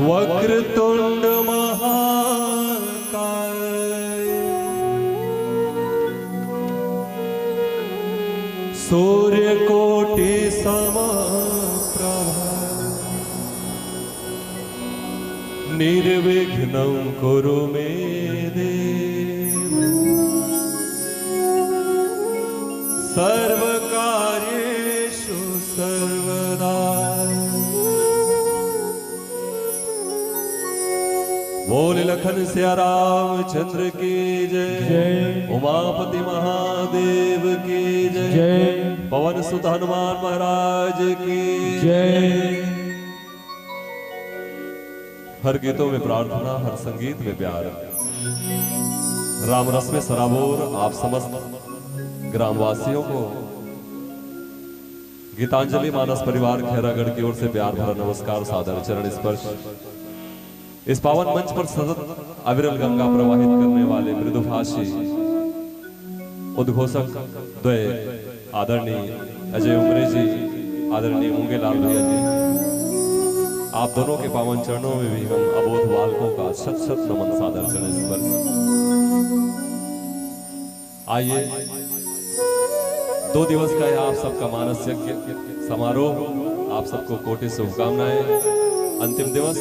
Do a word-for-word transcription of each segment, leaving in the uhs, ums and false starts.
वक्रतुंड महाकाय, सूर्यकोटि समप्रभ, निर्विघ्नं कुरु मे देव, सर्वकार्येषु सर्वदा। बोल लखन सिया रामचंद्र की जय। जय। उमापति महादेव की जय। जय। पवन सुत हनुमान महाराज की जय। हर गीतों में प्रार्थना, हर संगीत में प्यार। राम रस में सराबोर आप समस्त ग्रामवासियों को गीतांजलि मानस परिवार खैरागढ़ की ओर से प्यार भरा नमस्कार, सादर चरण स्पर्श। इस पावन मंच पर सतत अविरल गंगा प्रवाहित करने वाले मृदुभाषी उद्घोषक द्वय आदरणीय अजय उमरे जी, आदरणीय मूंगेलाल भैया जी, आप दोनों के पावन चरणों में भी हम अबोध बालकों का शत शत नमन, सादर चरण स्पर्श। आइए, दो दिवस का यह आप सबका मानस यज्ञ समारोह, आप सबको कोटि शुभकामनाएं। अंतिम दिवस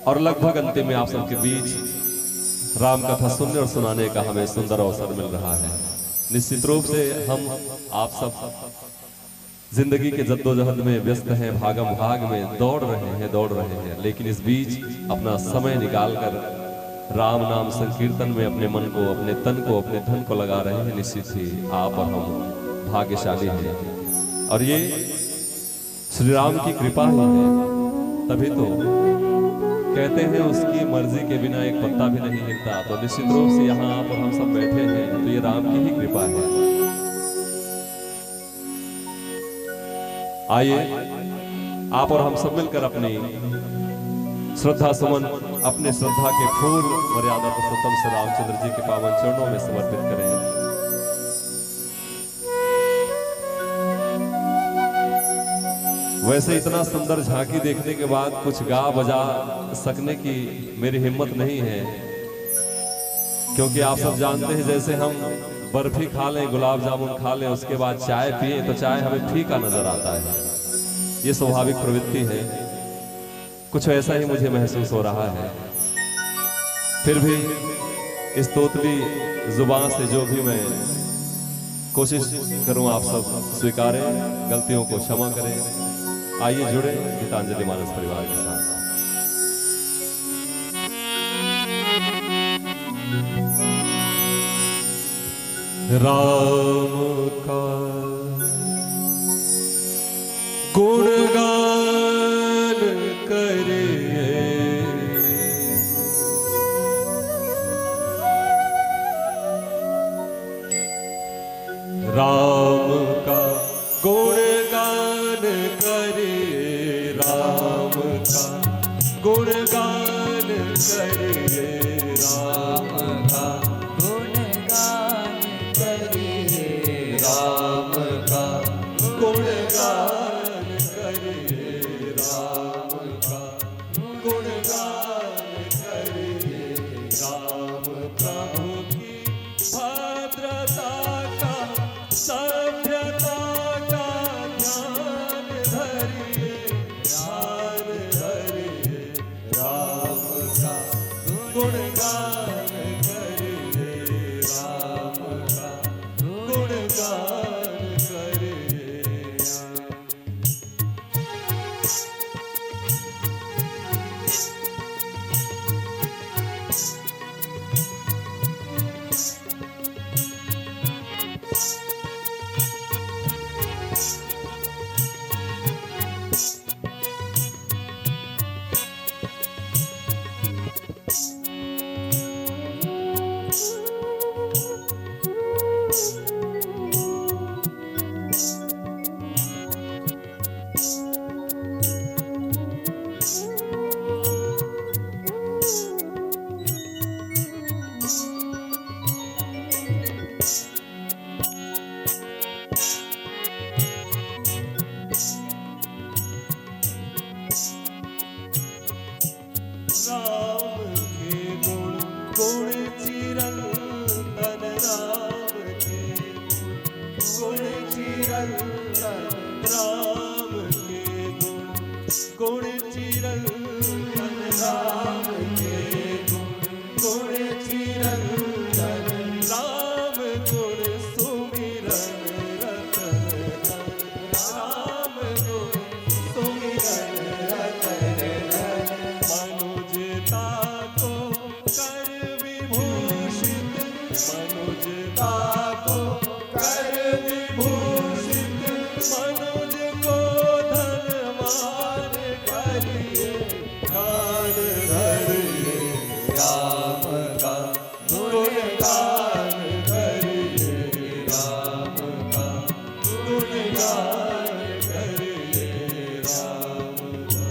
और लगभग अंतिम में आप सबके बीच राम कथा सुनने और सुनाने का हमें सुंदर अवसर मिल रहा है। निश्चित रूप से हम आप सब जिंदगी के जद्दोजहद में व्यस्त हैं, भागम भाग में दौड़ रहे हैं, दौड़ रहे हैं, लेकिन इस बीच अपना समय निकालकर राम नाम संकीर्तन में अपने मन को, अपने तन को, अपने धन को लगा रहे हैं, निश्चित ही आप और हम भाग्यशाली हैं। और ये श्री राम की कृपा ही है, तभी तो कहते हैं, उसकी मर्जी के बिना एक पत्ता भी नहीं हिलता। तो निश्चित रूप से यहाँ आप और हम सब बैठे हैं, तो ये राम की ही कृपा है। आइए, आप और हम सब मिलकर अपनी श्रद्धा सुमन, अपने श्रद्धा के फूल मर्यादा पुरुषोत्तम श्री रामचंद्र जी के पावन चरणों में समर्पित करें। वैसे इतना सुंदर झांकी देखने के बाद कुछ गा बजा सकने की मेरी हिम्मत नहीं है, क्योंकि आप सब जानते हैं, जैसे हम बर्फी खा लें, गुलाब जामुन खा लें, उसके बाद चाय पिए तो चाय हमें फीका नजर आता है। ये स्वाभाविक प्रवृत्ति है। कुछ ऐसा ही मुझे महसूस हो रहा है। फिर भी इस तोतली जुबान से जो भी मैं कोशिश करूं, आप सब स्वीकारें, गलतियों को क्षमा करें। आइए जुड़े गीतांजलि मानस परिवार के साथ। राम का गुणगान करिए, राम का गुणगान करिए, राम का गुणगान करिए, राम का गुणगान करिए, राम का गुणगान करिए, राम का गुणगान करिए। राम प्रभु की भद्रता का, सभ्यता का ध्यान धरिए, ध्यान धरिए। राम का गुणगान करिए, राम का गुणगान करिए। राम के गुण गुण चिरंतन, राम के गुण गुण चिरंतन, राम के गुण गुण चिरंतन, राम के गुण गुण चिरंतन, राम गुण सुमिरन रतन धन, राम गुण सुमिरन रतन धन। मनुजता को कर विभूषित, मनुजता को कर विभूषित, मनुज को धनवान करिए, ध्यान धरिए। राम का गुणगान करिए, राम का गुणगान करिए, राम का।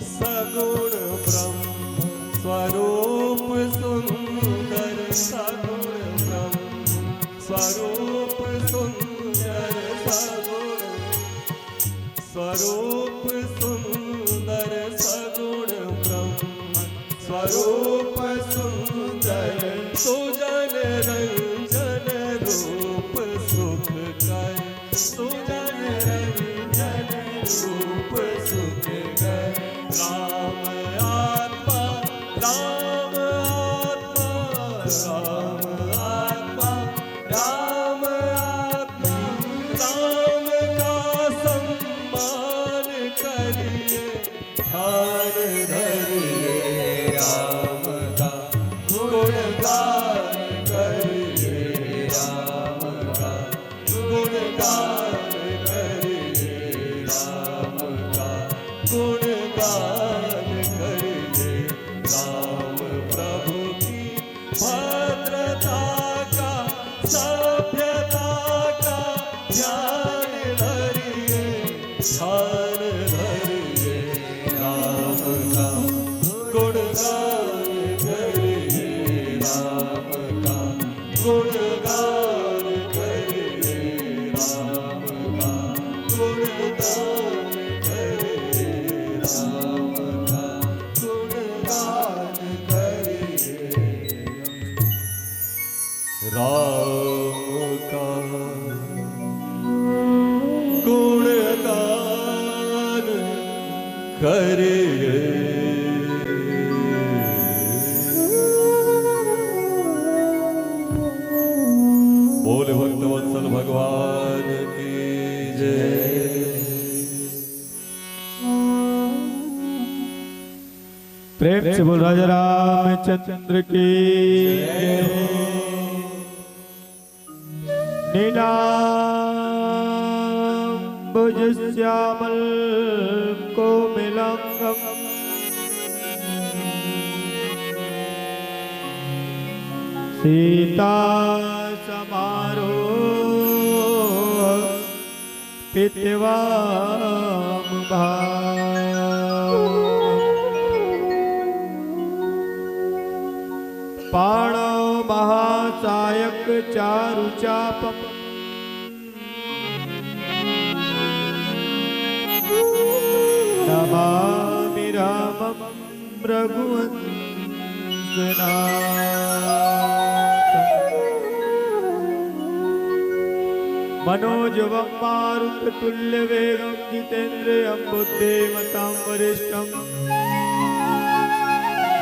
सगुण ब्रह्म स्वरूप सुंदर, सगुण ब्रह्म स्वरूप सुंदर, सगुण स्वरूप सुंदर, सगुण ब्रह्म स्वरूप सुंदर, सुजन रंजन रूप सुखकर, सुजन रंजन करिए राम का गुणगान करिए, राम प्रभु की भद्रता का, सभ्यता का ध्यान धरिए, ध्यान धरिए, राम का गुणगान करिए, राम का गुणगान करिए, राम का गुणगान करिए, राम का गुणगान करिए। राम का गुणगान करिए। बोल भक्तवत्सल भगवान की जय। प्रेम से बोल राजा रामचंद्र की। नीलांबुज श्यामल कोमलांगम सीता समारोह पित्वाम भाव। पाणौ महासायक चारु चापम नमामि रामम रघुवंशनाथम। मनोजवं मारुततुल्यवेगं जितेन्द्रियं बुद्धिमतां वरिष्ठं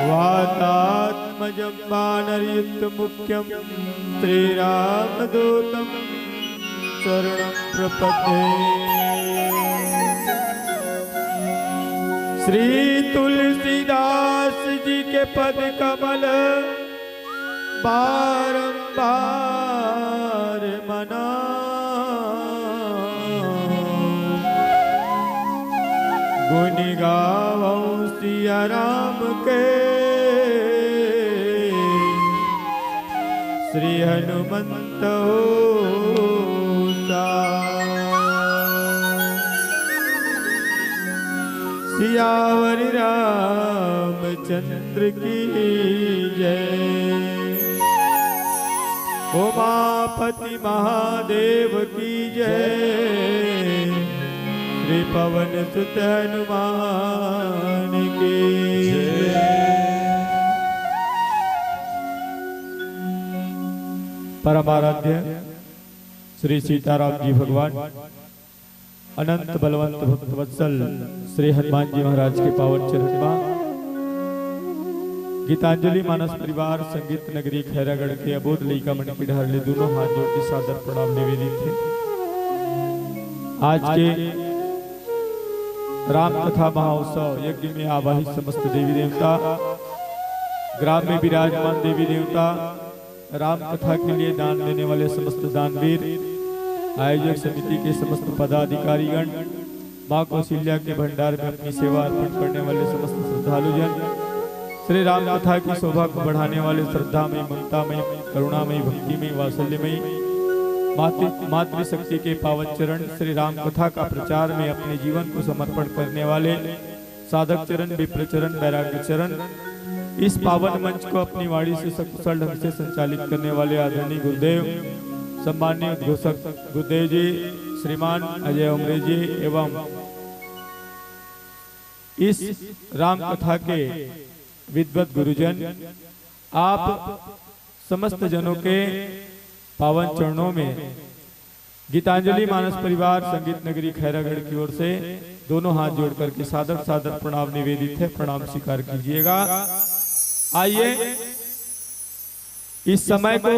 वातात्मजं वानरयुक्तमुख्यं श्रीरामदूतं शरणं प्रपद्ये। श्री तुलसीदास जी के पद कमल बारंबार मना गुण गावौ सिया राम के श्री हनुमंत होसा। सियावर रामचंद्र की जय। उमापति महादेव की जय। श्री पवन सुत हनुमान की जय। परमाराध्य श्री सीताराम जी भगवान, अनंत बलवंत भक्त वत्सल श्री हनुमान जी महाराज के पावन चरण मा गीतांजलि मानस परिवार संगीत नगरी खैरागढ़ के अबोध लइका मन के डहर ले दूनों हाथ जोड़ के सादर प्रणाम निवेदित हे। आज के राम कथा महोत्सव यज्ञ में आवाहित समस्त देवी देवता, ग्राम में विराजमान देवी देवता, राम कथा के लिए दान देने वाले समस्त दानवीर, आयोजक समिति के समस्त पदाधिकारीगण, माँ कौशल्या के भंडार में अपनी सेवा अर्पण करने वाले समस्त श्रद्धालुजन, श्री राम कथा की शोभा को बढ़ाने वाले श्रद्धामयी, ममतामयी, करुणामयी, भक्तिमयी, वात्सल्यमयी मातृ, मातृशक्ति के पावन चरण श्री राम कथा का प्रचार में अपने जीवन को समर्पण करने वाले साधक चरण, विप्र चरण, वैराग्य चरण, इस पावन मंच को अपनी वाणी से सकुशल ढंग से संचालित करने वाले आदरणीय गुरुदेव, सम्माननीय उद्घोषक गुरुदेव जी, श्रीमान अजय उमरे जी एवं इस राम कथा के विद्वत गुरुजन, आप समस्त जनों के पावन चरणों में गीतांजलि मानस परिवार संगीत नगरी खैरागढ़ की ओर से दोनों हाथ जोड़ करके सादर सादर प्रणाम निवेदित है, प्रणाम स्वीकार कीजिएगा। आइए, इस समय को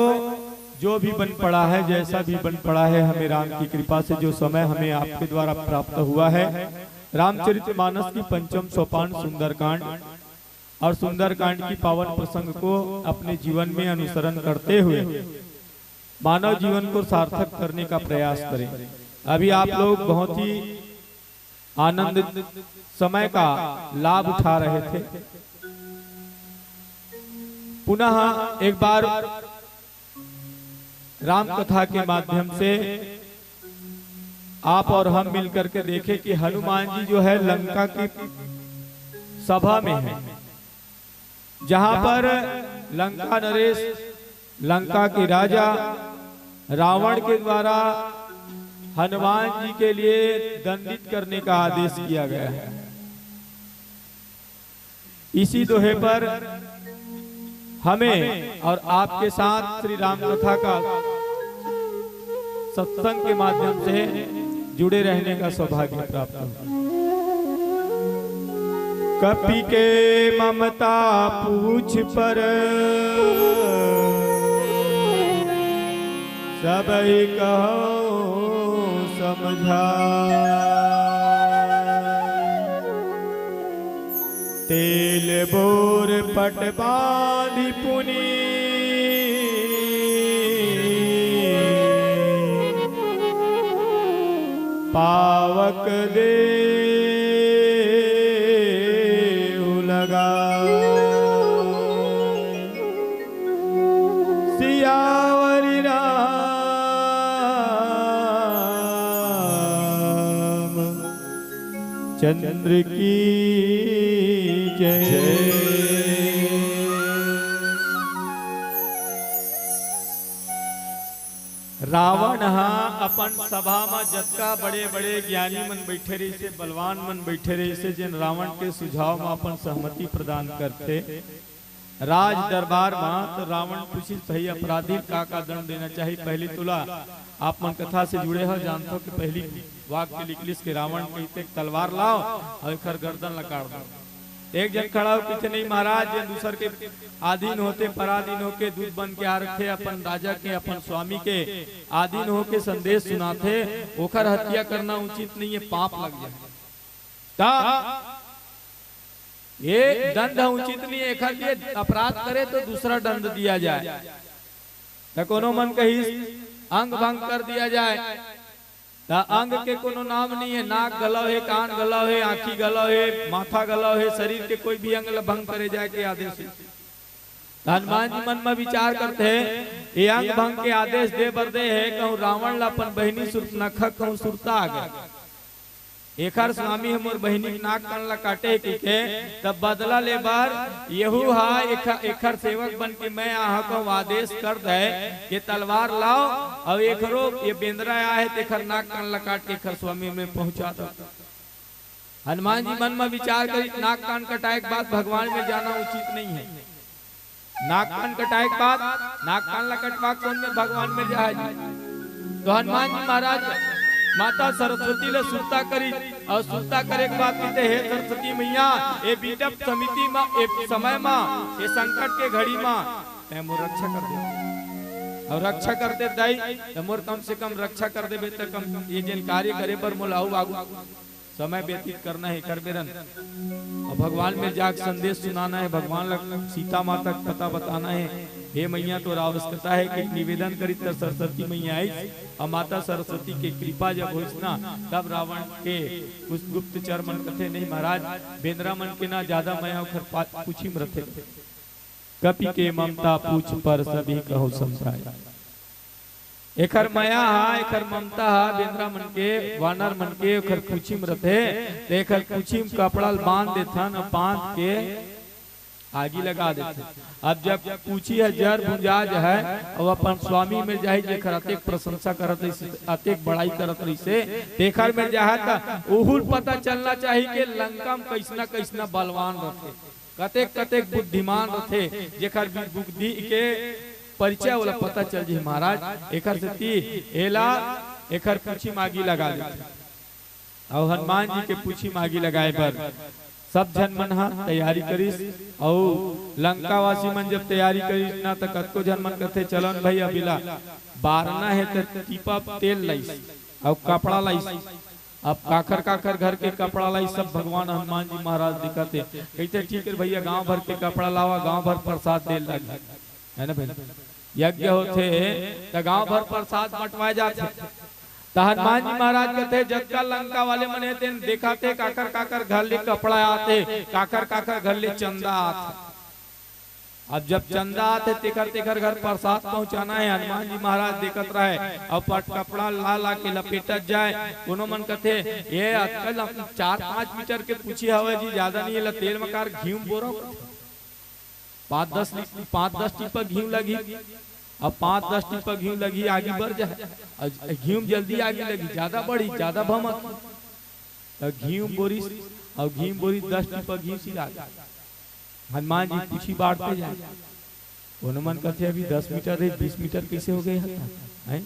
जो भी बन पड़ा है, जैसा भी बन पड़ा है, हमें राम की कृपा से जो समय हमें आपके द्वारा प्राप्त हुआ है, रामचरित मानस की पंचम सोपान सुंदरकांड और सुंदरकांड की पावन प्रसंग को अपने जीवन में अनुसरण करते हुए मानव जीवन को सार्थक करने का प्रयास करें। अभी आप लोग बहुत ही आनंदित समय का लाभ उठा रहे थे। पुनः एक बार राम कथा के माध्यम से आप और हम मिलकर के देखें कि हनुमान जी जो है लंका की सभा में है, जहां पर लंका नरेश, लंका के राजा रावण के द्वारा हनुमान जी के लिए दंडित करने का आदेश किया गया है। इसी दोहे पर हमें और आपके साथ श्री राम कथा का सत्संग के माध्यम से जुड़े रहने का सौभाग्य प्राप्त हो। कपि के ममता पूछ पर सबहि कहो समझा। तेल बोर पट बांधि पुनि पावक देहु लगा। सियावरि राम चंद्र की जय। रावण ह अपन सभा म जतका बड़े-बड़े ज्ञानी मन बइठे रहिसे, बलवान मन बइठे रहिसे, जेन रावण के सुझाव म अपन सहमति प्रदान करथे। राज दरबार म तो रावण पूछिस, "भई, अपराधी ल का-का दंड देना चाही?" पहली तुला आप मन कथा से जुड़े हो, जानथो कि पहली वाक्य निकलिस के रावण कहिथे, "तलवार लाव अउ एखर गर्दन ला काट दो।" एक झन खड़ा हो कहिथे, "नहीं महाराज, जे दूसर के अधीन होथे, पराधीन होके दूत बन के आ रखे, अपन राजा के, अपन स्वामी के अधीन होके संदेश सुनाथे, ओखर हत्या करना उचित नहीं है, पाप लग जाए।" त ये दंड ह उचित नहीं है, एखर लिए अपराध करे तो दूसरा दंड दिया जाए। त कोनो मन कहिस, अंग भंग कर दिया जाए। त अंग के कोनो नाम नहीं है, नाक घलो हे, कान घलो हे, आँखी घलो हे, माथा घलो हे, शरीर के कोई भी अंग ल भंग करे जाए के आदेश हे। त हनुमान जी मन म विचार करथे, ये अंग भंग के आदेश दे बर दे हे, कहूँ रावण ल अपन बहिनी सूर्पनखा कहूँ सुरता आ गए। एखर स्वामी ह मोर बहिनी के नाक कान ला काटे हे कहिके, तब बदला ले बर यहू हा एखर, एखर सेवक बन के मैं आहा कहूँ आदेश कर दे के तलवार लाव अउ एखरो ये बेंदरा आए हे तेखर नाक कान ला काट के एखर स्वामी में पहुंचा दो। हनुमान जी मन म विचार करिस, नाक कान कटाए के बाद भगवान में जाना उचित नहीं है। नाक कान कटाए के बाद नाक कान ला कटवा कोन में भगवान में जाए जी। तो हनुमान जी महाराज माता सरस्वती ले सुरता करिस अउ सुरता करे के बाद कहिथे, "हे सरस्वती मैया, ए बिपत समिति म, ए समय म, ए संकट के घड़ी म तैं मोर रक्षा कर दे, अउ रक्षा कर दे दाई, त मोर कम से कम रक्षा कर देबे, त कम ये जेन कार्य करे बर मोला अउ आगू समय व्यतीत करना हे एखर बेरन, अउ भगवान में जाके संदेश सुनाना हे, भगवान ला सीता माता के पता बताना हे। हे मैया, तोर आवश्यकता हे कि निवेदन करिस त सरस्वती मैया आइस, अउ माता सरस्वती के कृपा जब होइस ना, तब रावण के उस गुप्तचर मन कथे, "नहीं महाराज, बेंदरा मन के ना ज्यादा मया ओखर पा-, पूछी म रथे।" कपि के ममता पूछ पर सभी कहु समझाए। एखर मया हा, एखर ममता हा, बेंदरा मन के, वानर मन के, एखर पूछी म रथे, त एखर पूछी म कपड़ा ल बांध देथन, अउ बांध के आगी लगा देथे। अब जब पूछी ह जर भुंजा जाए, अउ अपन स्वामी में जाही, जेखर अतेक प्रशंसा करत रहिस, अतेक बड़ाई करत रहिस, तेखर में जाए त ओहू ल पता चलना चाही के लंका म कइसना कइसना बलवान रथे। कतेक कतेक बुद्धिमान रथे, जेखर बु-, बुद्धि के परिचय ओला पता चल जही महाराज। एखर सेती एला, एखर पूछी म आगी लगा देथे। अउ हनुमान जी के पूछी म आगी लगाए बर सब झन मन ह तैयारी करिस। अउ लंकावासी मन जब तैयारी करिस ना, त कतको झन मन कथे, "चलो न भई, अब एला बारना हे," त टीपा तेल लाइस अउ कपड़ा लाइस। अब काखर काखर घर के कपड़ा लाई, सब भगवान हनुमान जी महाराज दिखत हे। कहिथे, "ठीक हे भैया, गांव भर के कपड़ा लावा, गांव भर प्रसाद दे ल लगही, है ना भाई?" यज्ञ होथे, त गांव भर प्रसाद बंटवाए जाथे। त हनुमान जी महाराज कथे, "जतका लंका वाले मन हे, तेन देखत हे, काकर काकर घर ले कपड़ा आथे, काकर काकर घर ले चंदा आथे।" अब जब चंदा आथे, तेकर तेकर घर प्रसाद पहुंचाना हे। हनुमान जी महाराज देखत रहे, अउ पट कपड़ा ला ला के लपेटत जाए। कोनो मन कथे, "ये अतका लम-, चार पाँच मीटर के पूछी हवय जी, ज्यादा नहीं, एला तेल म काबर घीव बोरो।" पाँच दस ली-, पाँच दस टीपा घीव लगही। अब पाँच दस टीपा घीव लगही, आगी बर जाए। अब घीव जल्दी आगी लगही, ज्यादा बढ़ही, ज्यादा भमक। त घीव बोरिस, अउ घीव बोरिस, दस टीपा घीव सिरा गे। हनुमान जी पूछी बाढ़ते जाए। कोनो मन कथे, "अभी दस मीटर रहे, बीस मीटर कैसे हो गए?" हैं?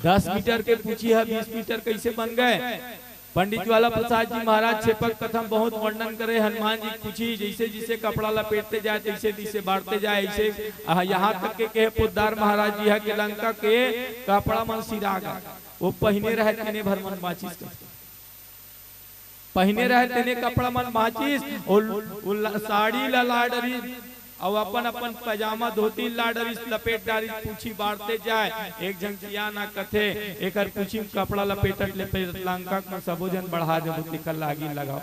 दस मीटर के पूछी ह, बीस मीटर कैसे बन गए? पंडित ज्वाला प्रसाद जी महाराज क्षेपक कथा म बहुत वर्णन करे। हनुमान जी पूछी, जैसे जैसे कपड़ा लपेटते जाए, तैसे तैसे बाढ़ते जाए। ऐसे, आह, यहाँ तक के कहे पोद्दार महाराज जी ह के लंका के कपड़ा मन सिरा गे, वो पहिने रहे तेने भर मन बाँचिस। पहिने रहे तेने कपड़ा मन बाँचिस, ओ, ओ ल-, साड़ी ला ला डरिस, अउ अपन अपन पैजामा धोती ला डरिस, लपेट डारिस, पूछी बाढ़ते जाए। एक झन सियान ह कथे, "एकर पूछी म कपड़ा लपेटत लपेटत लंका के सबो झन बढ़ा देबो, तेकर लागी लगाओ।"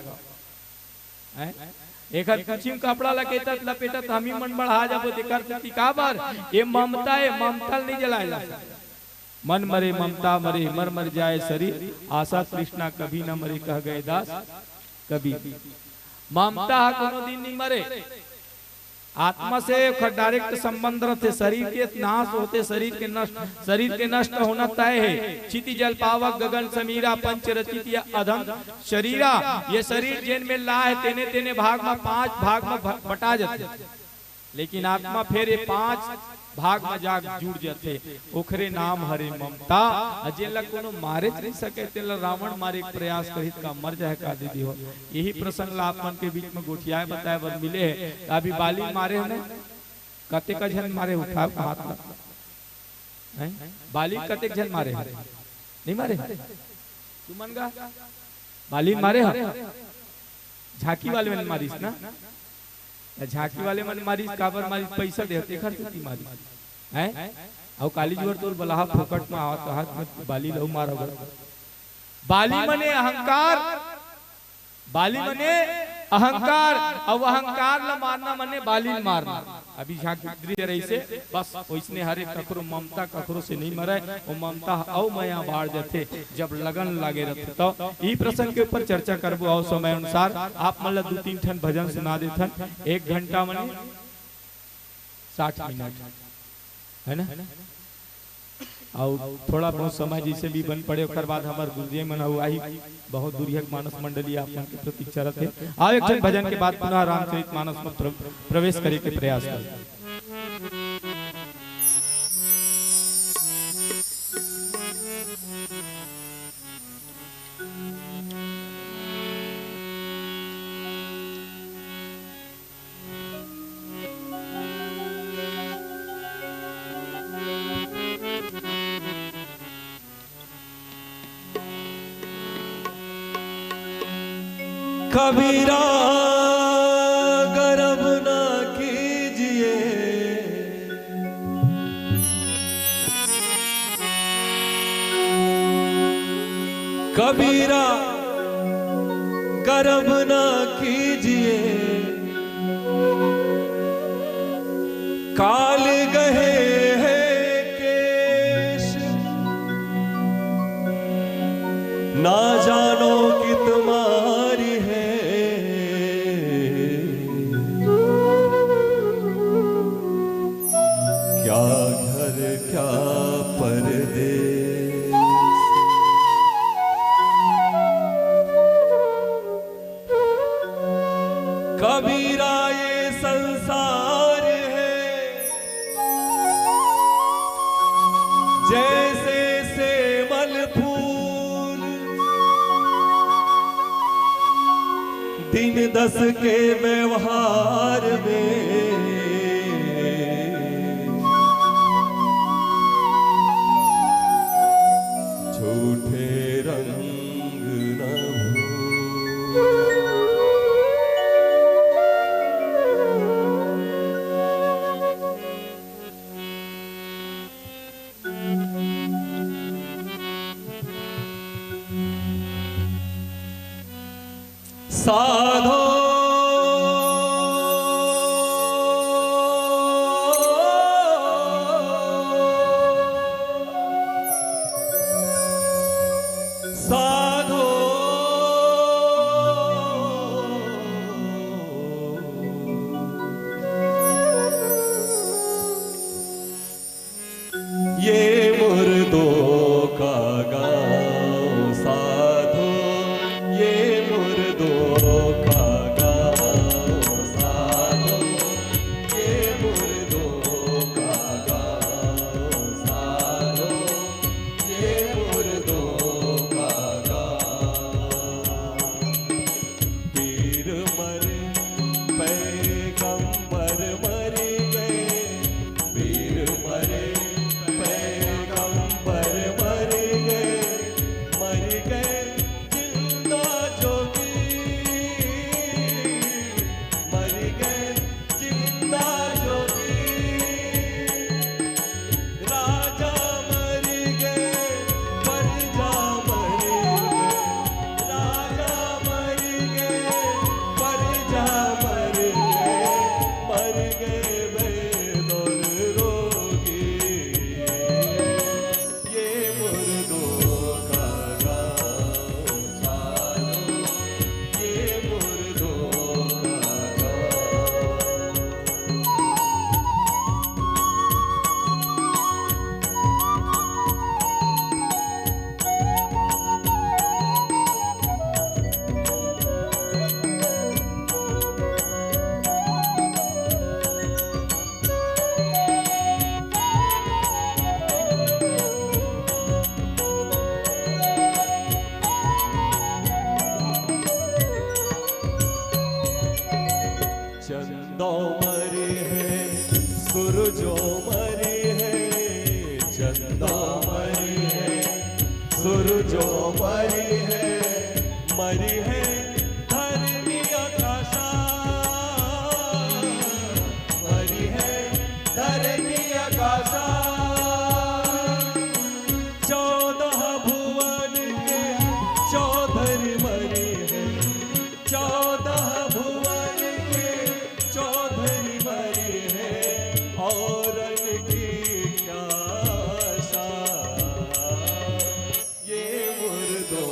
हैं? एकर पूछी म कपड़ा लपेटत लपेटत हमी मन बढ़ा जाबो, तेकर सेती काबर? ये ममता, ये ममता ल नहीं जलाए जा सकता। "मन मरे ममता मरे, मर मर जाए शरीर, आशा तृष्णा कभी न मरे," कह गए दास कबीर। ममता ह कोनो दिन नहीं मरे। आत्मा से ओखर direct संबंध रथे। शरीर के नाश होथे, शरीर के नष्ट, शरीर के नष्ट होना तय हे। "क्षिति जल पावक गगन समीरा, पंच रचित या अधम शरीरा।" ये शरीर जेन में ला हे, तेने तेने भाग म, पांच भाग म भ-, बटा जाथे। लेकिन आत्मा फेर ये पांच भाग म जाके जुड़ जाथे, ओखरे नाम हरे ममता। अ जेन ला कोनो मारे नहीं सके, तेन ला रावण मारे के प्रयास करही त का मर जाए का दीदी हो? यही प्रसंग ला आप मन के बीच म गोठियाए बताए बर मिले हे। त अभी बाली मारे हे ना, कतेक झन मारे, उठाओ हाथ ला। हैं? बाली कतेक झन मारे हे? नहीं मारे? तुमन गा? बाली मारे हे? झांकी वाले मन मारिस ना? त झांकी वाले मन मारिस, काबर मारिस? पैसा दे, तेखर सेती मारिस। हैं? अउ काली जुवर तोर बलाहा फोकट म आवत, हाथ में बाली लहू मारा बड़ा। बाली मने अहंकार, बाली मने अहंकार, अउ अहंकार ल मारना मने बाली ल मारना। अभी झांकी दृश्य रहिसे, बस ओइसने हरे, कखरो ममता कखरो से नहीं मरय, वो ममता ह अउ मया बाढ़ जथे, जब लगन लागे रथे। तो ई प्रसंग के ऊपर चर्चा करबो, अउ समय अनुसार आप मन ला दू तीन ठन भजन सुना देथन। एक घंटा मने साठ मिनट, है ना? अउ थोड़ा बहुत समय जैसे भी बन पड़े, ओकर बाद हमर गुरुजी मन अउ आही, बहुत दूरिहा के मानस मंडली आप मन के प्रतीक्षा रथे। आओ एक ठन भजन के बाद पुनः रामचरित मानस में प्र-, प्रवेश करे के प्रयास करें। कबीरा गर्व ना कीजिए, कबीरा गर्व ना कीजिए, काल गहे हैं केश, ना जानो कि तुम्हारी है क्या घर क्या परदेश। कबीरा ये संसार है जैसे सेमल फूल, दिन दस के व्यवहार में झूठे रंग न भूल। साधो साधो। ये मुर्दों का गांव साधो, ये मुर्दों का गांव साधो, ये मुर्दों का गांव साधो, ये मुर्दों का गांव। पीर मरे, पैगंबर मर गए, पीर मरे, पैगंबर मर गए, मर गए जिंदा जोगी, मर गए जिंदा जोगी। राजा मर गए, प्रजा मर गए, राजा मर गए, प्रजा मर गए, मर गए बेदर रोगी। ये मुर्दों का गांव साधो, ये मुर्दों का गांव। चंदो मरी है, सूरजो मरी है, चंदो मरी है, सूरजो मरी है, मरी है धरनी आकाशा, मरी है धरनी आकाशा। चौदह भुवन के चौधरी मरी है, चौदह भुवन के चौधरी मरी है, औरन की क्या आशा। ये मुर्दों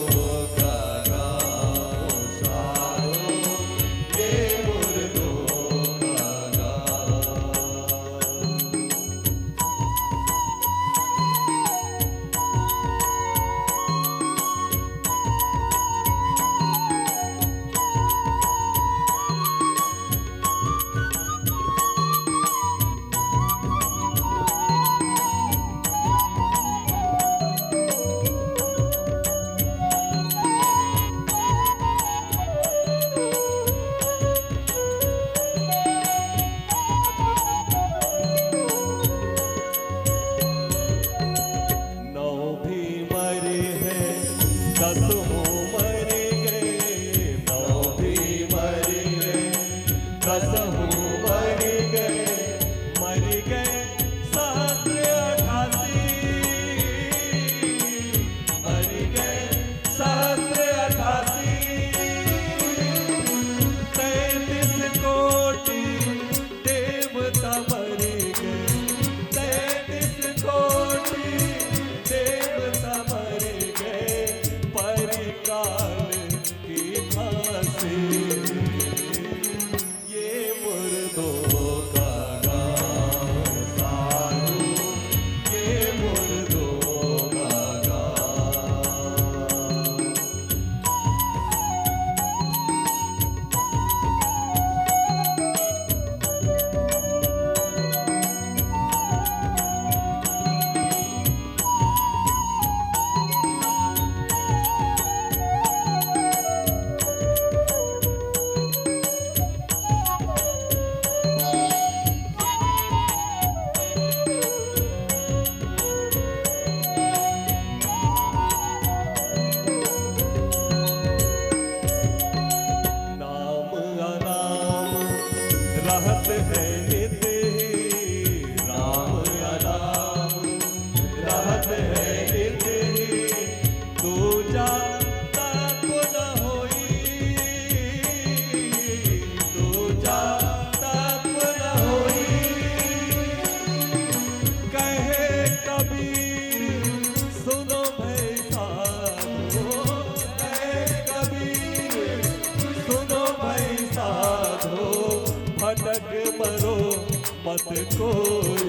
कोई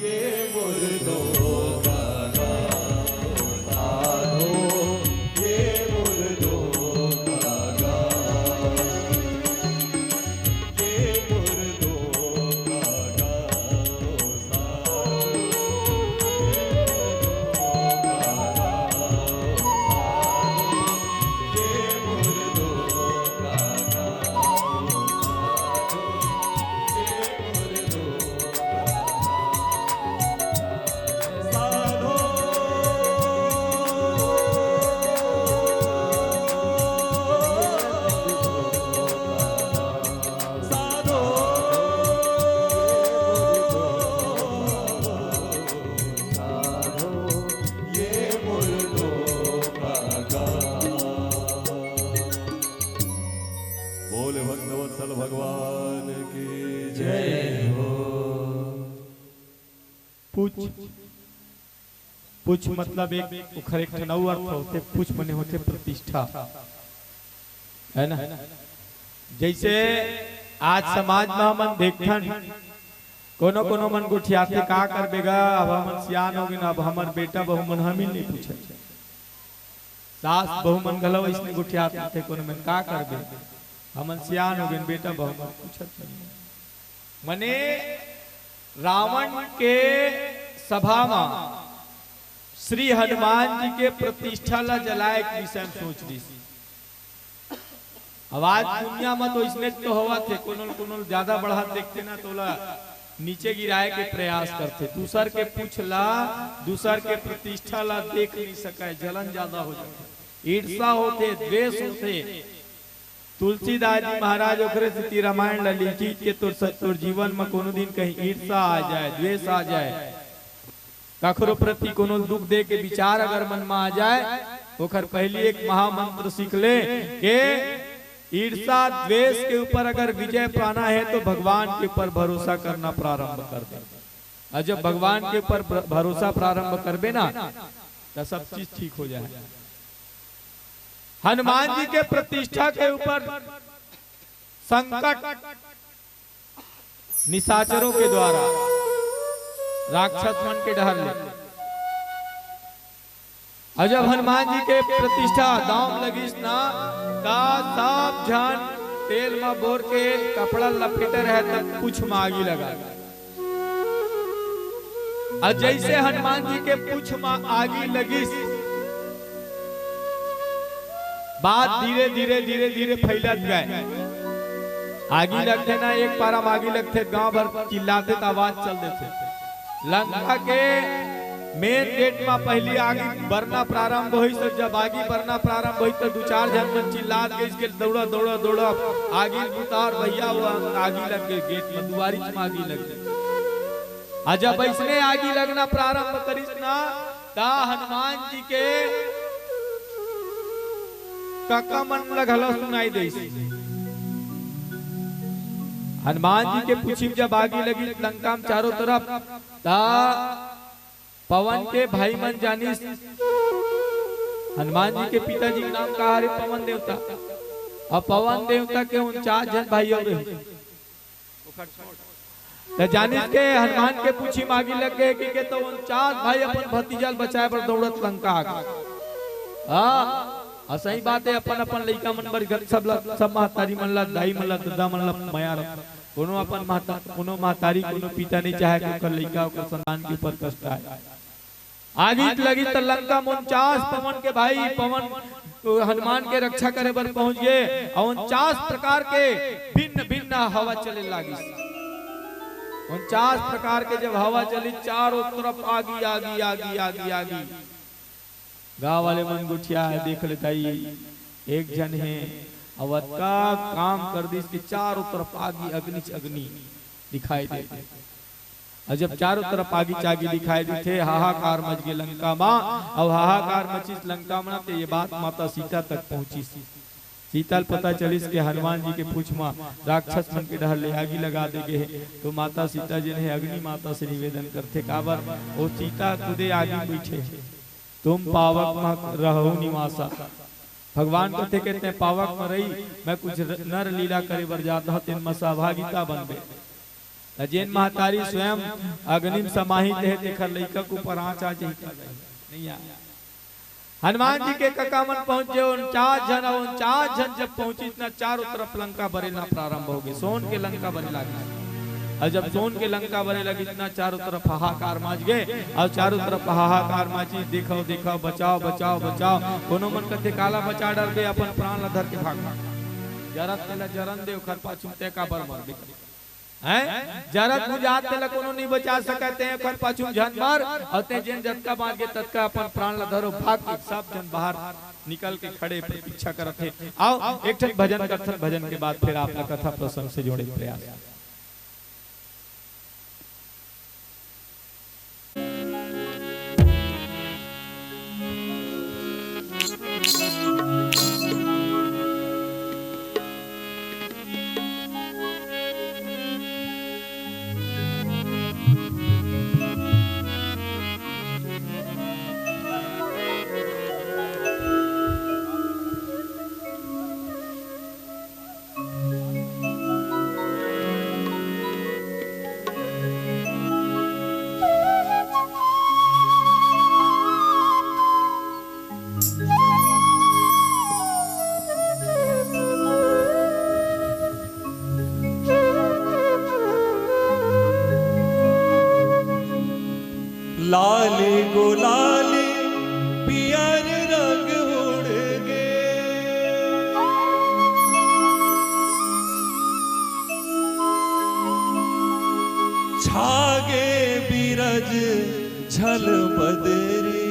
ये मुर्दों का गाँव साधो, ये मुर्दों का गाँव, ये मुर्दों का गाँव साधो, ये मुर्दों का गाँव साधो, ये मुर्दों का गाँव बोले भक्तवत्सल भगवान की जय हो। पूछ, पूछ मतलब एक, ओखर एक ठन अउ अर्थ होथे, पूछ मने होथे प्रतिष्ठा, है ना? जैसे आज समाज में हमन देखथन, कोनो कोनो मन गोठियाथे, "का करबे गा, अब हमन सियान हो गेन, अब हमर बेटा बहू मन हमी नहीं पूछत।" सास बहू मन घलो इसने गोठियात रथे, कोनो मन, "का करबे, हमन सियान हो गेन, बेटा बहू मन पूछत नहीं।" मने रावण के सभा म श्री हनुमान जी के प्रतिष्ठा ला जलाए के विषय में सोच रहिस। अब आज दुनिया म तो इसने तो होवत हे, कोनो कोनो ज्यादा बढ़त देखथे ना, तोला नीचे गिराए के प्रयास करथे, दूसर के पूछ ला, दूसर के प्रतिष्ठा ला देख नहीं सकय, जलन ज्यादा हो जाथे, ईर्ष्या होथे, द्वेष होथे। तुलसीदास जी महाराज ओकरे सेती रामायण ला लिखिस के तोर स-, तोर जीवन म कोनो दिन कहीं ईर्ष्या आ जाए, द्वेष आ जाए, कखरो प्रति कोनो दुख दे के विचार अगर मन म आ जाए, ओखर पहली एक महामंत्र सीख ले के ईर्ष्या, द्वेष के ऊपर अगर विजय पाना है तो भगवान के ऊपर भरोसा करना प्रारंभ कर दे। और जब भगवान के ऊपर प्र-, भरोसा प्रारंभ करबे ना, तो सब चीज ठीक हो जाए। हनुमान जी के प्रतिष्ठा के ऊपर संकट निशाचरों के द्वारा राक्षस मन के डहर ले। और जब हनुमान जी के प्रतिष्ठा दांव म लगिस ना, ता सब झन तेल म बोर के कपड़ा लपेटे रहे, तब पूछ म आगी लगा। और जैसे हनुमान जी के पूछ म आगी लगिस, बात धीरे धीरे धीरे धीरे फैलत गए। आगी लगथे ना, एक पारा म आगी लगथे, गांव भर चिल्लाथे त आवाज चल देथे। लंका के मेन गेट म पहली आगी बरना प्रारंभ होइस, तो जब आगी बरना प्रारंभ होइस तो दू चार झन मन चिल्लात गइस के, "दौड़ा, दौड़ा, दौड़ा, आगी बुता।" और भैया, वो आगी लग गई गेट म, दुआरी म आगी लग गई। आ जब अइसने आगी लगना प्रारंभ करिस ना, ता हनुमान जी के कका मन ल घलो सुनाई देइस। हनुमान जी के पूछी म जब आगी लगिस लंका म चारों तरफ, ता पवन के भाई मन जानिस, हनुमान जी के पिताजी के नाम का हरे? पवन देवता। अब पवन देवता के उनचास झन भाई हो गए। त जानिस के हनुमान के पूछी म आगी लग गए कि के तो उनचास भाई अपन भतीजा ल बचाए बर दौड़त लंका आ गए। हाँ, अउ सही बात हे, अपन अपन लइका मन बर घर सब ला, सब महतारी मन ला, दाई मन ला, ददा मन ला मया रख। कोनो अपन महता-, कोनो महतारी, कोनो पिता नहीं चाहे कि ओकर लइका, ओकर संतान के ऊपर कष्ट आए। आगी लगी त लंका म उनचास पवन के भाई, पवन हनुमान के रक्षा करे बर पहुंच गए अउ उनचास प्रकार के भिन्न भिन्न हवा चले लागिस। उनचास प्रकार के जब हवा चली, चारों तरफ आगी, आगी, आगी, आगी, आगी। गांव वाले मन गोठिया हे, देख ले दाई, एक झन हे, अउ अतका काम कर दिस कि चारों तरफ आगी, अग्नि च अग्नि दिखाई दे। अउ जब चारों तरफ आगी च आगी दिखाई देथे, हाहाकार मच गे लंका म। अउ हाहाकार मचिस लंका म, त ये बात माता सीता तक पहुंचिस। सीता ल पता चलिस के हनुमान जी के पूछ म राक्षस मन के डहर ले आगी लगा दे गे हे। तो माता सीता जेन हे अग्नि माता से निवेदन करथे, काबर? ओ सीता खुदे आगी म बइठे हे। "तुम पावक मम रहु निवासा।" भगवान कथे के तैं पावक म रही, मैं कुछ र-, नर लीला करे बर जात हंव, तेन म सहभागिता बनबे। त जेन महतारी स्वयं अग्नि म समाहित हे, तेखर लइका के ऊपर आंच आ जाही का? नहीं आ। हनुमान जी के कका मन पहुंचे, उनचास झन, अउ उनचास झन जब पहुंचिस ना, चारों तरफ लंका बरेना प्रारंभ हो गे, सोन के लंका बरे लागिस। अउ जब सोन के लंका बरे लगिस ना, चारों तरफ हाहाकार माच गे, अउ चारों तरफ हाहाकार माचिस, "देखव, देखव, बचाव, बचाव, बचाव।" कोनो मन कथे, "काला बचा डरबे, अपन प्राण ला धर के भाग।" जरत तेला जरन दे, ओखर पाछू म तैं काबर मरबे? हैं? जरत बुझात तेला कोनो नइ बचा सकय, तैं ओखर पाछू म झन मर, अउ तैं जेन जतका बांच गे, ततका अपन प्राण ला धर अउ भाग के। सब झन बाहर निकल के खड़े प्रतीक्षा करत हे। आओ, एक ठन भजन करथन, भजन के बाद फिर आप ला कथा प्रसंग से जोड़े के प्रयास। लाल गुलाल पियर रंग उड़ गे, छागे बिरज झल बदरी।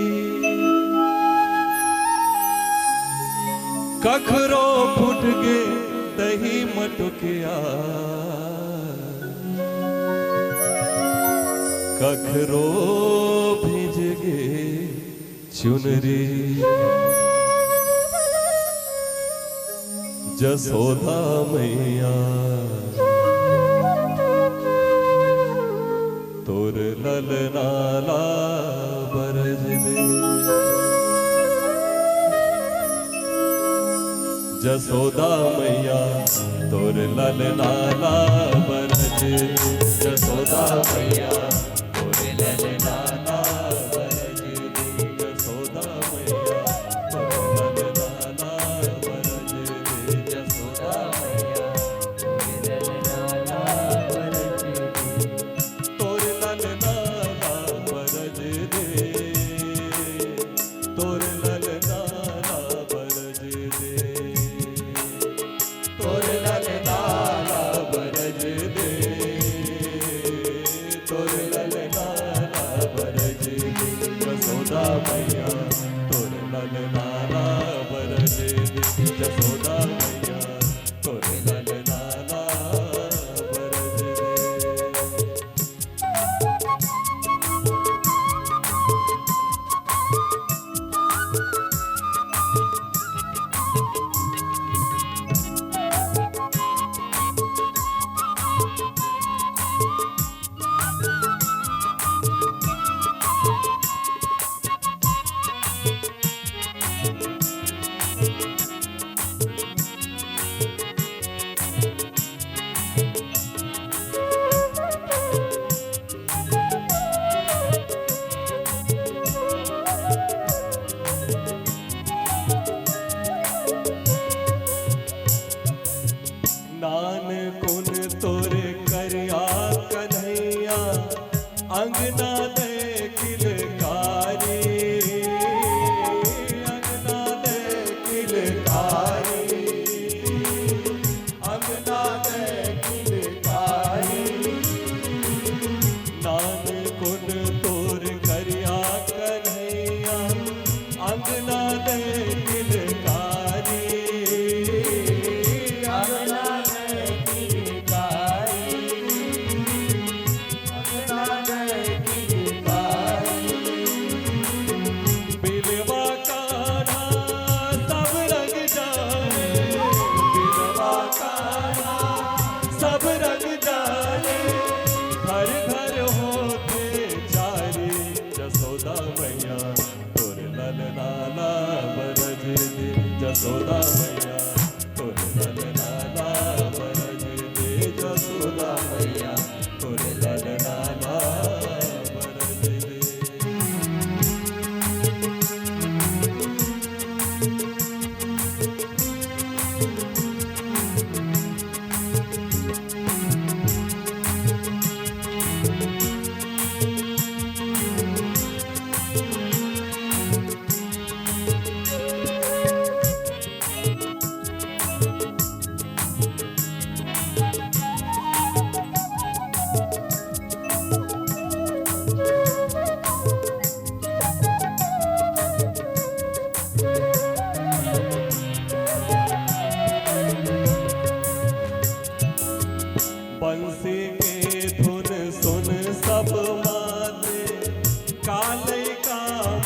कखरो फुट गे तही मटुकिया, कखरो भीज गे चुनरी। जसोदा मैया तोर ललना ला बरज दे। जसोदा मैया तोर ललना ला बरज दे। जसोदा मैया तोर ललना ला बरज दे। जसोदा मैया तोर ललना ला बरज दे। जसोदा मैया तोर ललना ला बरज दे। तोर ललना ला बरज दे, तोर ललना ला बरज दे, तोर ललना ला बरज दे, तोर ललना ला बरज दे, जसोदा मैया, तोर ललना ला बरज दे, जसोदा मैया, तोर ललना ला बरज दे।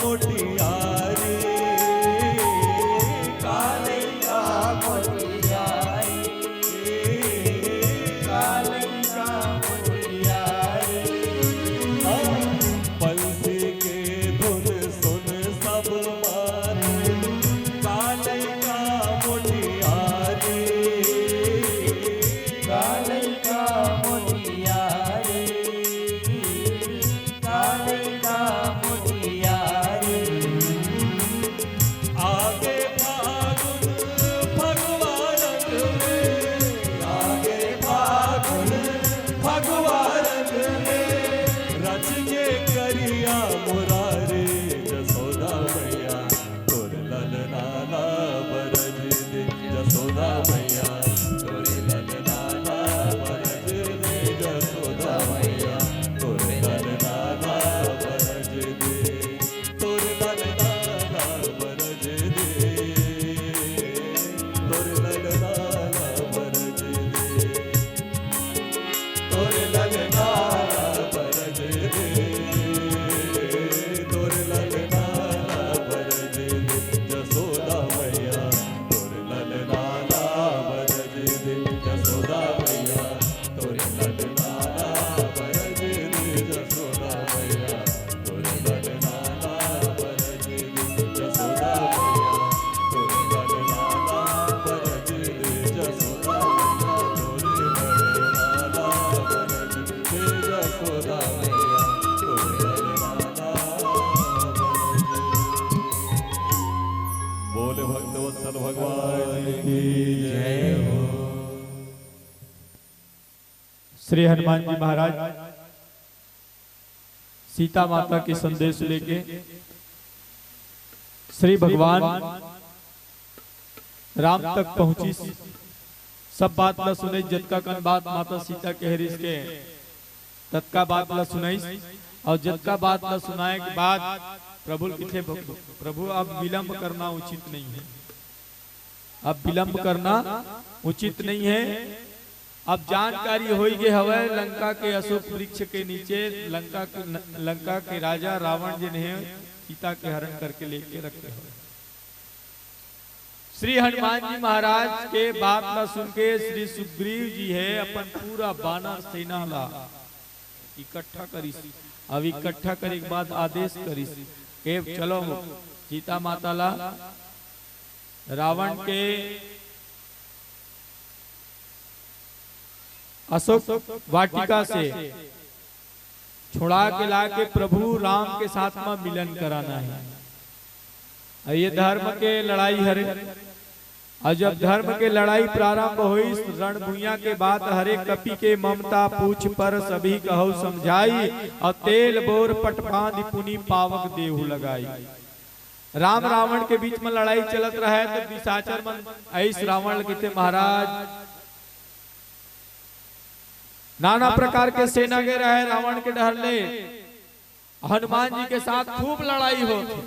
मोटियारी, कालैया मोटियारी, कालैया मोटियारी। पंछी के धुन सुन सब मात, कालैया मोटियारी, कालैया मोटियारी। कालैया मोटियारी। आगे फागुन फगुआ रंग में, आगे फागुन फगुआ रंग में, रच के करिया मुरारी जसोदा मैया। तोर ललना ला बरज दे जसोदा मैया, तोर ललना ला बरज दे जसोदा मैया, तोर ललना ला बरज दे, तोर ललना ला बरज दे, तोर ललना ला बरज दे। तोर ललना ला बरज दे, तोर ललना ला बरज दे, जसोदा मैया। तोर ललना ला बरज दे, जसोदा मैया। तोर ललना ला बरज दे, जसोदा मैया। बोले भक्तवत्सल भगवान की जय हो। श्री हनुमान जी महाराज सीता माता के संदेश लेके श्री भगवान राम तक पहुंचिस। सब बात ला सुने, जतका कन बात माता सीता कहे रिहिस के, ततका बात ला सुनाइस। और जतका बात ला सुनाए के बाद प्रभु ल किथे, प्रभु, अब विलंब करना उचित नहीं है। अब विलंब करना उचित नहीं है। अब जानकारी होई गे हवय, लंका के अशोक वृक्ष के नीचे लंका के, लंका के राजा रावण जेन हे, सीता के हरण करके लेके रखे हवय। श्री हनुमान जी महाराज के बात ला सुन के श्री सुग्रीव जी हे अपन पूरा बानर सेना ला इकट्ठा करिस। अब इकट्ठा करे के बाद आदेश करिस के चलो, सीता माता ला रावण के अशोक वाटिका से छुड़ा के लाके प्रभु राम के साथ म मिलन कराना हे। अउ ये धर्म के लड़ाई हरे। अउ जब धर्म के लड़ाई प्रारंभ होइस, रण भुइयां के बात हरे, कपि के ममता पूछ पर सभी कहउ समझाई, अउ तेल बोर पट बांधि पुनि पावक देहु लगाई। राम रावण के बीच म लड़ाई चलत रहय, त निशाचर मन आइस रावण ल कहिथे, महाराज, नाना प्रकार के सेना गे रहय रावण के डहर ले, हनुमान जी के साथ खूब लड़ाई होत हे,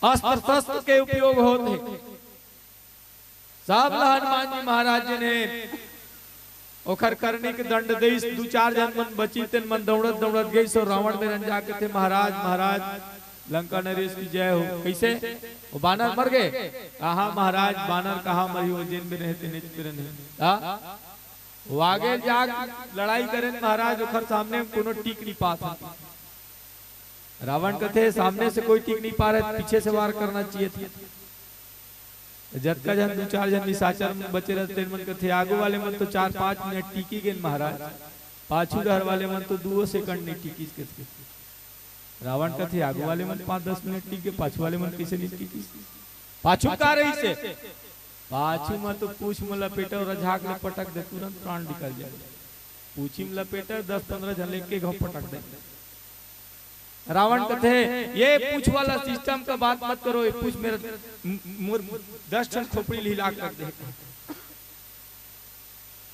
अस्त्र शस्त्र के उपयोग होत हे। सब ल हनुमान जी महाराज जी ने ओखर करनी के दंड देइस। दू चार झन मन बचिस, तेन मन दउड़त दउड़त गइस अउ रावण मेर जाके कथे, महाराज, महाराज, लंका नरेश की जय हो। कइसे? ओ बानर मर गे? कहाँ महाराज, बानर कहाँ मरही, ओ जेन मेर हे तेनेच मेर हे। हाँ? ओ आगे जाके लड़ाई करेन महाराज, ओखर सामने कोनो टिक नइ पात हे। रावण कथे, सामने से कोई टिक नइ पा रहा, पीछे से वार करना चाहिए था। जतका झन, दू चार झन निशाचर बचे रहते, तेन मन कथे, आगू वाले मन तो चार पाँच मिनट टिकी गेन महाराज, पाछू डहर वाले मन तो दुओ सेकंड नइ टिकिस कथे। रावण कथे, आगू वाले मन पाँच दस मिनट टिक गे, पाछू वाले मन कइसे नइ टिकिस? पाछू का रहिस हे? पाछू म तो पूछ म लपेटे अउ रझाक ले पटक दे, तुरंत प्राण निकल जाए। पूछी म लपेटे, दस पंद्रह झन लेके घाव पटक दे। रावण कथे, ये पूछ वाला सिस्टम का बात मत करो, ये पूछ मेरा म-, मोर दस ठन खोपड़ी ल हिला कर दे।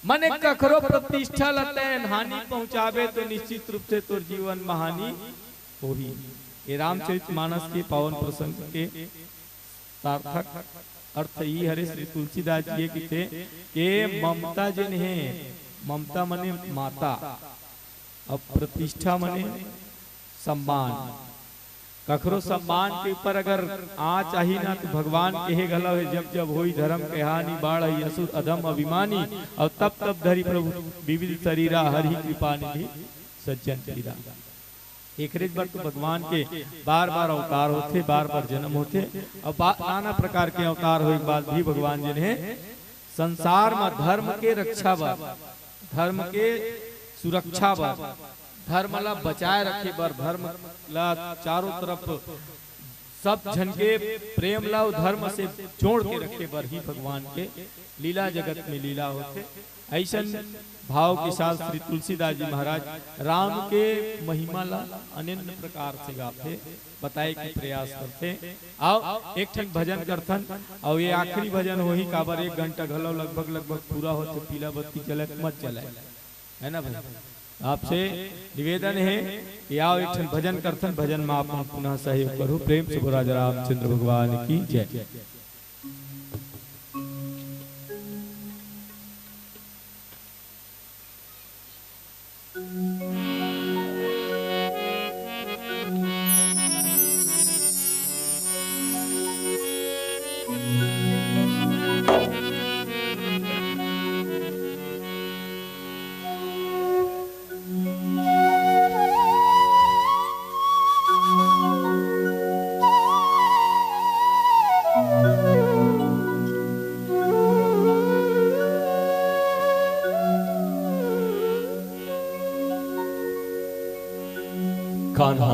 मने कखरो प्रतिष्ठा ल तैं हानि पहुंचाबे तो निश्चित रूप से तोर जीवन म हानि होही। ये रामचरित मानस के पावन प्रसंग के सार्थक अर्थ ई हरे श्री तुलसीदास जी के कथे के ममता जेन हे, ममता मने माता, अउ प्रतिष्ठा मने सम्मान। कखरो सम्मान के ऊपर अगर आँच आही ना, तो भगवान केहे घलो हे, "जब जब होई धर्म के हानि, बाढ़ आई असुर अधम अभिमानी, और तब तब धरी प्रभु विविध शरीरा, हरि कृपा निधि सज्जन पीरा।" एकरे बर तो भगवान के बार बार अवतार होथे, बार बार जन्म होथे, और बा-, नाना प्रकार के अवतार होए के बाद भी भगवान जिन्हें संसार म धर्म के रक्षा बर, धर्म के सुरक्षा बर, धर्म ला बचाए रखे बर, धर्म ला चारों तरफ सब झन के प्रेम ला अउ धर्म से जोड़ के रखे बर ही भगवान के लीला जगत में लीला होथे। अइसन भाव के साथ श्री तुलसीदास जी महाराज राम के महिमा ला अनन्य प्रकार से गाथे, बताए के प्रयास करथे। आओ, एक ठन भजन करथन, अउ ये आखिरी भजन होही, काबर एक घंटा घलो लगभग, लगभग पूरा होथे, पीला बत्ती जलत मत जलाए, है ना भाई? आपसे निवेदन हे कि आओ, एक ठन भजन करथन, भजन में आप मन पुनः सहयोग करो। प्रेम से बोल राजा रामचंद्र भगवान की जय। कान्हा,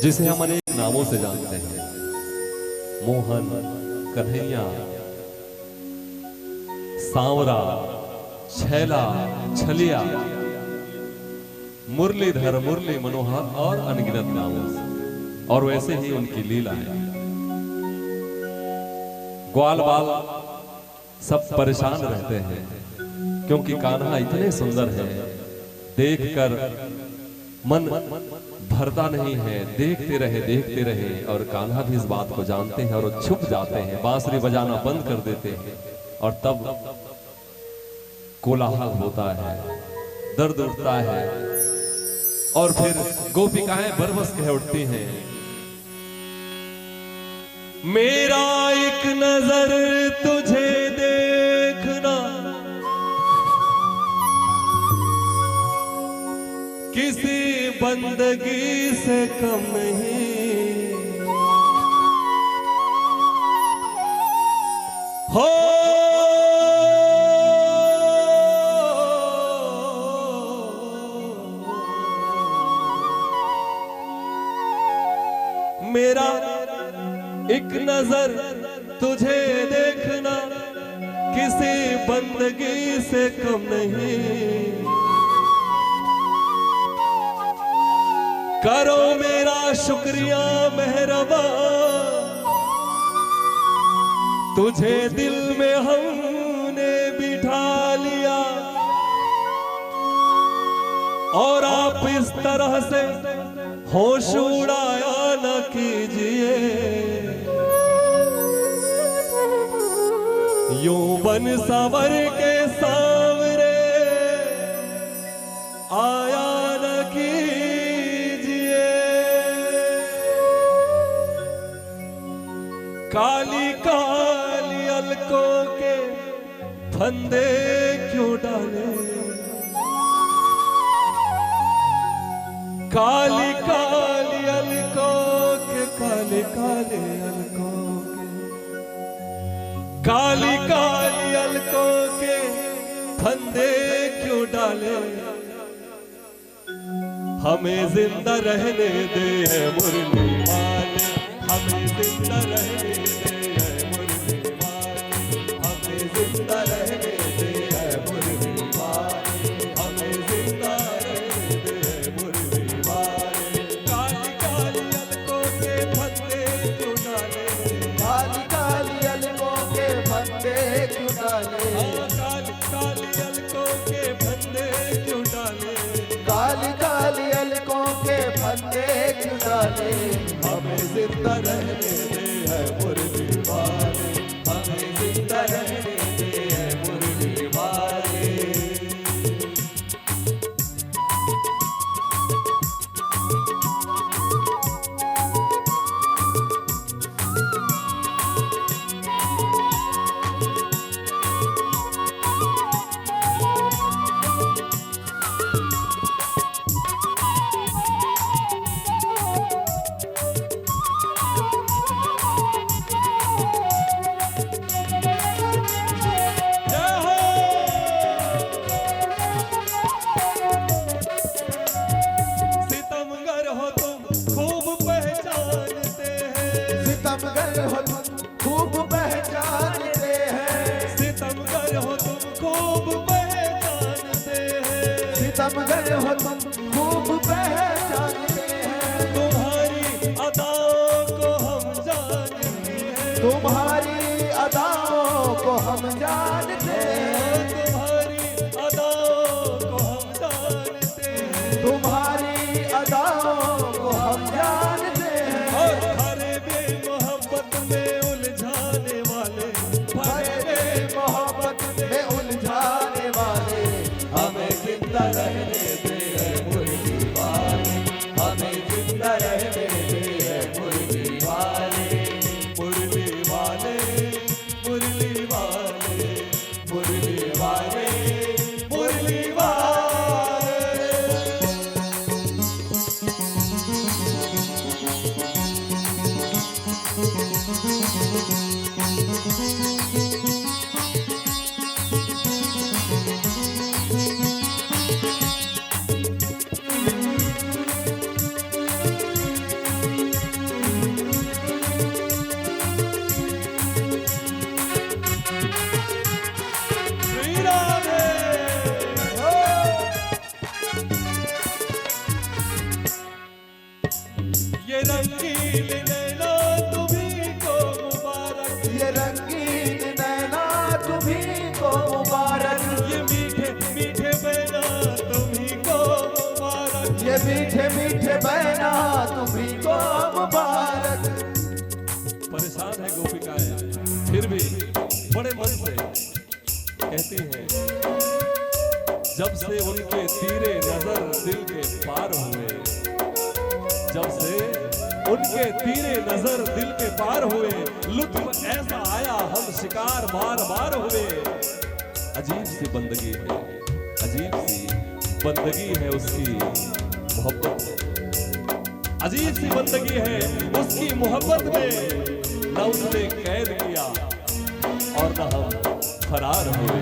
जिसे हम अनेक नामों से जानते हैं, मोहन, कन्हैया, सांवरा, छैला, छलिया, मुरलीधर, मुरली मनोहर और अनगिनत नामों से, और वैसे ही उनकी लीला है। ग्वाल बाल सब परेशान रहते हैं, क्योंकि कान्हा इतने सुंदर हैं, देखकर मन भरता नहीं है, देखते रहे, देखते रहे। और कान्हा भी इस बात को जानते हैं और छुप जाते हैं, बांसुरी बजाना बंद कर देते हैं। और तब कोलाहल होता है, दर्द उठता है, और फिर गोपिकाएं बरबस कह उठती हैं, "मेरा एक नजर तुझे देखना, किसी बंदगी से कम नहीं।" हो, मेरा एक नजर तुझे देखना, किसी बंदगी से कम नहीं। करो मेरा शुक्रिया मेहरबा, तुझे दिल में हमने बिठा लिया। और आप इस तरह से होश उड़ाया न कीजिए, यूं बन संवर के सांवरे आया न कीजिए। काली काली अलकों के फंदे क्यों डाले, काली काली अलकों के, काली काली अलकों के, काली काली अलकों के फंदे क्यों डाले। हमें जिंदा रहने दे, है मुरली वाले, हमें जिंदा रहने दे, है मुरली वाले, हमें जिंदा रहने दे, है मुरली वाले, हमें जिंदा रहने दे, है मुरली वाले। काली काली अलकों के फंदे क्यों डाले, काली काली अलकों के फंदे क्यों डाले, हाँ, काली काली अलकों के फंदे क्यों डाले, काली काली अलकों के फंदे क्यों डाले। हमें जिंदा रहने दे, है मुरली वाले, हमें जिंदा रहने दे, है मुरली वाले। सितमगर हो तुम खूब पहचानते हैं। सितमगर हो तुम खूब पहचानते हैं। सितमगर हो तुम खूब पहचानते हैं। तुम्हारी अदाओं को हम जानते हैं। तुम्हारी अदाओं को हम जानते हैं। तुम्हारी अदाओं को हम जानते हैं। तुम्हारी अदाओं को हम जानते हैं। और हर बेमोहब्बत में उलझाने वाले, हर बेमोहब्बत में उलझाने वाले, हमें जिंदा रहने दे ऐ मुरली वाले, हमें जिंदा रहने दे ऐ मुरली वाले, मुरली वाले, मुरली वाले, मुरली वाले, मुरली वाले। श्री राधे। ये रंगीन नैना तुम्ही को मुबारक। ये रंगीन नैना तुम्ही को मुबारक। ये मीठे मीठे बहना तुम्ही को मुबारक। ये मीठे मीठे बहना तुम्ही को मुबारक। परेशान है गोपिकाएं, फिर भी बड़े मन से कहती हैं, जब से उनके तीरे नजर दिल के पार हुए, जब से उनके तीरे नजर दिल के पार हुए, लुत्फ ऐसा आया हम शिकार बार बार हुए। अजीब सी बंदगी है, अजीब सी बंदगी है उसकी मोहब्बत, अजीब सी बंदगी है उसकी मोहब्बत में। न उसने कैद किया और न हम फरार हुए।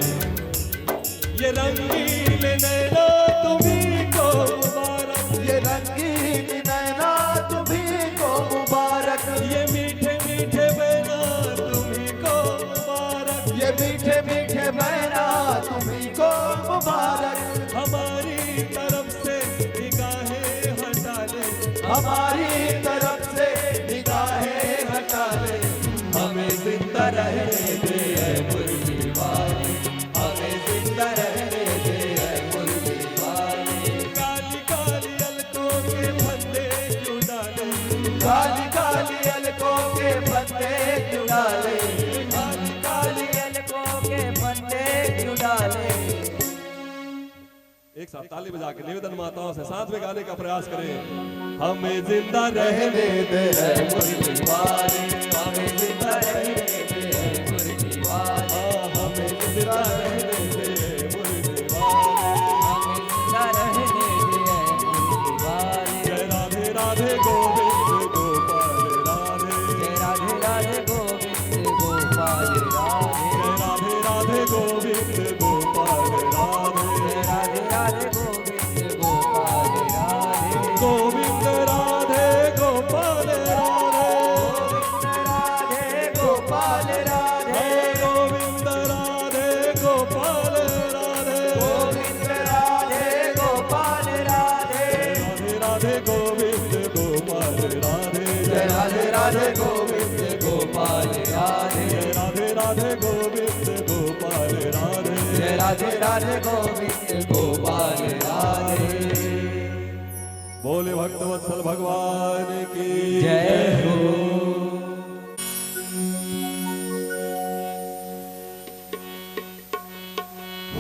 ये रंगीन नैना तुम्ही को मुबारक। ये रंगीन नैना तुम्ही को मुबारक। ये मीठे मीठे बहना तुम्ही को मुबारक। ये मीठे मीठे बहना तुम्ही को मुबारक। हमारी तरफ से निगाहें हटा ले। हमारी तरफ से निगाहें हटा ले। हमें जिंदा रहने दे ऐ मुरली वाले, हमें जिंदा रहने दे ऐ मुरली वाले। काली काली अलकों के फंदे क्यों डाले? काली काली अलकों के फंदे क्यों डाले? काली काली अलकों के फंदे क्यों डाले? एक साथ ताली बजा के निवेदन माताओं से साथ में गाने का प्रयास करें। हमें जिंदा रहने दे ऐ मुरली वाले, हमें जिंदा रहने दे ऐ मुरली वाले, हाँ, हमें जिंदा रहने दे ऐ मुरली वाले, हमें जिंदा रहने दे ऐ मुरली वाले। जय राधे राधे गोविंद गोपाल राधे। जय राधे राधे गोविंद गोपाल राधे। जय राधे राधे गोविंद गोपाल राधे। जय राधे राधे गोविंद गोपाल राधे। गोविंद राधे गोपाल राधे। गोविंद राधे गोपाल राधे। हे गोविंद राधे गोपाल राधे। गोविंद राधे गोपाल राधे। राधे राधे गोविंद गोपाल राधे। जय राधे राधे गोविंद गोपाल राधे। जय राधे राधे गोविंद गोपाल राधे। जय राधे राधे गोविंद गोपाल राधे। बोले भक्तवत्सल भगवान की जय हो।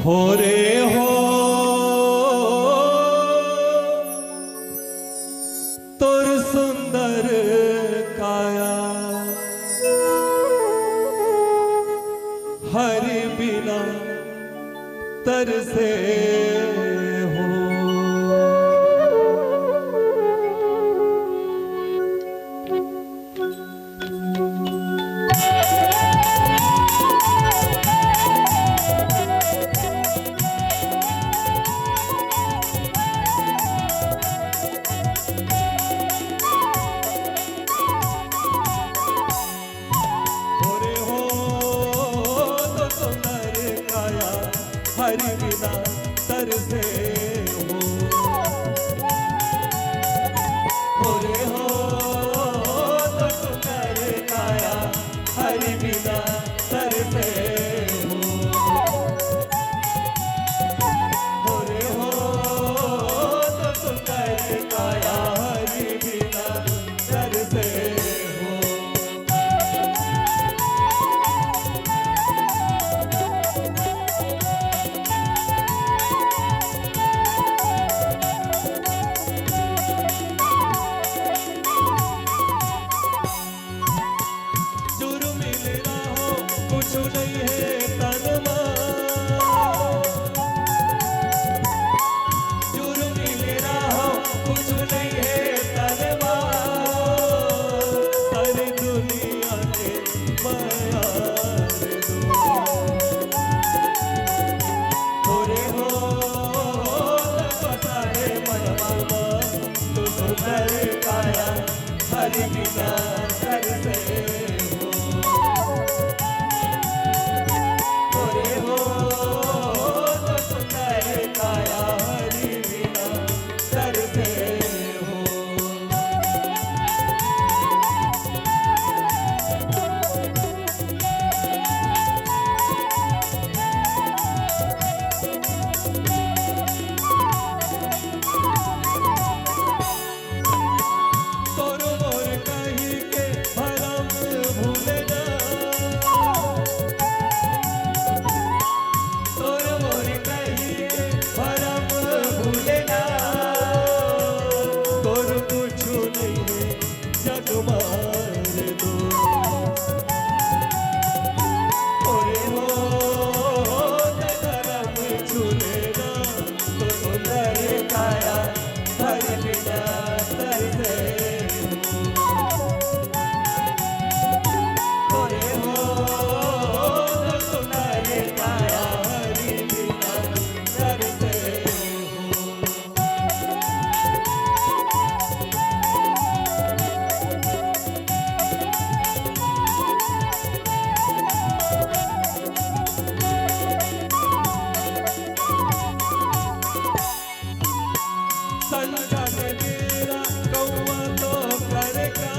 हो रे हो, तोर सुंदर काया, हरि बिना तरसे हो। से हो। हो रे हो, तो सुंदर काया हरि बिना तरसे हो। हो रे हो, तो सुंदर काया हरि बिना तरसे हो। जुर्मिल राहो, कुछु नइ हे तन मा। जुर्मिल राहो, कुछु नइ हे तन मा। सारी दुनिया के मया रे तू। हो रे हो, तपसा रे मन मा, तू सुंदर काया हरि बिना तरसे हो। हो रे हो, तो सुंदर काया हरि बिना तरसे हो। तोर मोर कही के भरम भूलना। तोर मोर कही के भरम भूलना। तोर कुछु नइ हे जग मा रे तू। हो रे हो, धरम छूलेना, तो सुंदर काया हरि बिना तरसे हो। हो रे हो, तो सुंदर काया हरि बिना तरसे हो। संझा के बेरा कौआ तो करे का,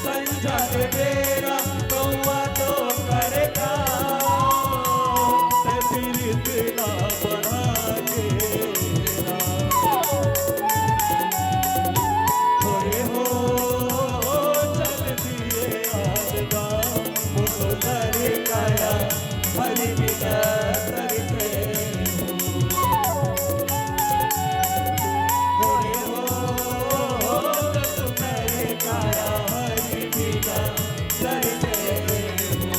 संझा के बेरा कौआ तो करे का, ते पीरित ला बढ़ा के ना। हो रे हो, चल दिए आलगा, वो सुंदर काया हरि बिना तरसे हो। हो रे हो, तो सुंदर काया हरि बिना तरसे हो।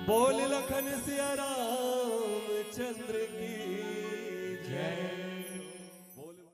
बोल लखन सिया रामचंद्र की जय।